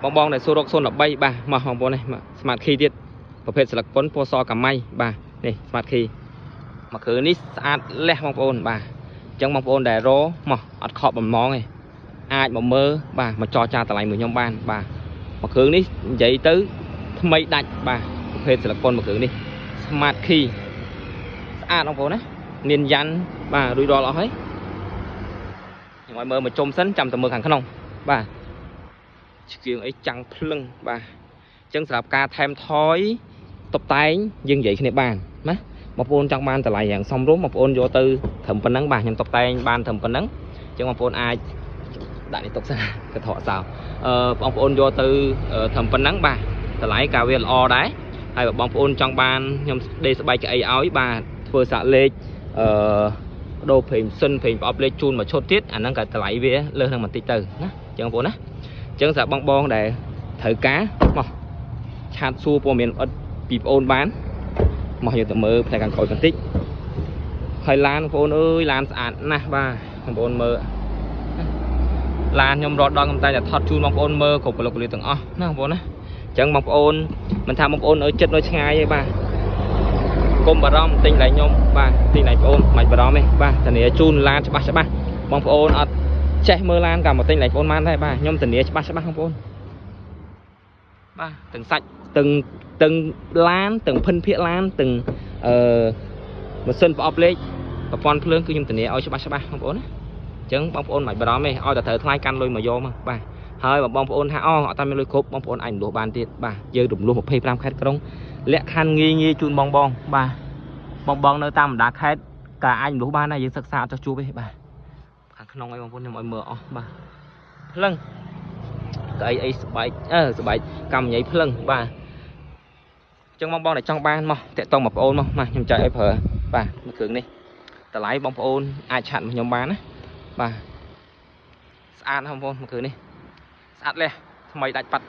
បងបងដែលសួររក013បាទមកបងប្អូននេះ Smart Key ទៀតប្រភេទស្លឹកប៉ុនពណ៌សកាម៉ៃបាទនេះ Smart Key មួយគ្រឿងនេះស្អាតលះបងប្អូនបាទអញ្ចឹងបងប្អូនដែលរមកអត់ខកបំណងទេអាចមកមើលបាទមកចរចាតម្លៃមួយខ្ញុំបានបាទមួយគ្រឿងនេះនិយាយទៅថ្មីដាច់បាទប្រភេទស្លឹកប៉ុនមួយគ្រឿងនេះ Smart Key ស្អាតបងប្អូនណាមានយ៉ាន់បាទរួចរាល់អស់ហើយខ្ញុំឲ្យមើលមកជុំសិនចាំតែមើលខាងក្នុងបាទឆ្កៀងអីចាំងភ្លឹងបាទអញ្ចឹងសម្រាប់ការថែមថយតុបតែងយើងនិយាយគ្នាបានណាបងប្អូនចង់បានតម្លៃយ៉ាងសមរម្យបងប្អូនយកទៅត្រឹមប៉ុណ្ណឹងបាទខ្ញុំតុបតែងបានត្រឹមប៉ុណ្ណឹងអញ្ចឹងបងប្អូនអាចដាក់នេះទុកសិនកថកសោបងប្អូនយកទៅត្រឹមប៉ុណ្ណឹងបាទតម្លៃក៏វាល្អដែរហើយបើបងប្អូនចង់បានខ្ញុំដេស្បែកកៅអីឲ្យបាទធ្វើសាក់លេខអឺដូរប្រេងសិនប្រេងប្រអប់លេខជូនមួយឈុតទៀតអាហ្នឹងក៏តម្លៃវាលើសនឹងបន្តិចទៅណាអញ្ចឹងបងប្អូនណាអញ្ចឹងសម្រាប់បងបងដែលត្រូវការមកឆាតសួរព័ត៌មានអត់ពីបងប្អូនបានមកយើងទៅមើលផ្នែកខាងក្រោយបន្តិចហើយឡានបងប្អូនអើយឡានស្អាតណាស់បាទបងប្អូនមើលឡានខ្ញុំរត់ដល់ខ្ញុំតែតែថតជូនបងប្អូនមើលគ្រប់កលកលីទាំងអស់ណាបងប្អូនណាអញ្ចឹងបងប្អូនមិនថាបងប្អូនអើយចិត្តនៅឆ្ងាយទេបាទកុំបារម្ភទិញឡៃខ្ញុំបាទទិញឡៃបងប្អូនមិនបារម្ភទេបាទធានាជូនឡានច្បាស់ច្បាស់បងប្អូនអត់ចេះមើលឡានក៏មកទិញឡៃបងប្អូនបានដែរបាទខ្ញុំធានាច្បាស់ច្បាស់បងប្អូនបាទទាំងសាច់ទាំងទាំងឡានទាំងភិនភាកឡានទាំងអឺម៉ាស៊ីនប្រអប់លេខប្រព័ន្ធភ្លើងគឺខ្ញុំធានាឲ្យច្បាស់ច្បាស់បងប្អូនណាអញ្ចឹងបងប្អូនមិនបារម្ភទេឲ្យតែត្រូវថ្លៃកាន់លុយមកយកមកបាទហើយបើបងប្អូនថាអូអត់តែមានលុយគ្រប់បងប្អូនអាចរំលោះបានទៀតបាទយើងរំលោះ25ខេត្តក្រុងលក្ខខណ្ឌងាយងាយជូនបងបងបាទបងបងនៅតាមបណ្ដាខេត្តក៏អាចរំលោះបានដែរយើងសិក្សាអត់ចោះជួបទេបាទខាងក្នុងអីបងប្អូនខ្ញុំឲ្យមើលអស់បាទភ្លឹងកៅអីអីស្បែកអឺស្បែកកម្មញ៉ៃភ្លឹងបាទអញ្ចឹងបងបងដែលចង់បានមកតាក់ទងបងប្អូនមកមកខ្ញុំចែកឲ្យប្រើបាទមួយគ្រឿងនេះតម្លៃបងប្អូនអាចឆាត់មកខ្ញុំបានណាបាទស្អាតណាស់បងប្អូនមួយគ្រឿងនេះស្អាតលះថ្មីដាច់ប៉ាត់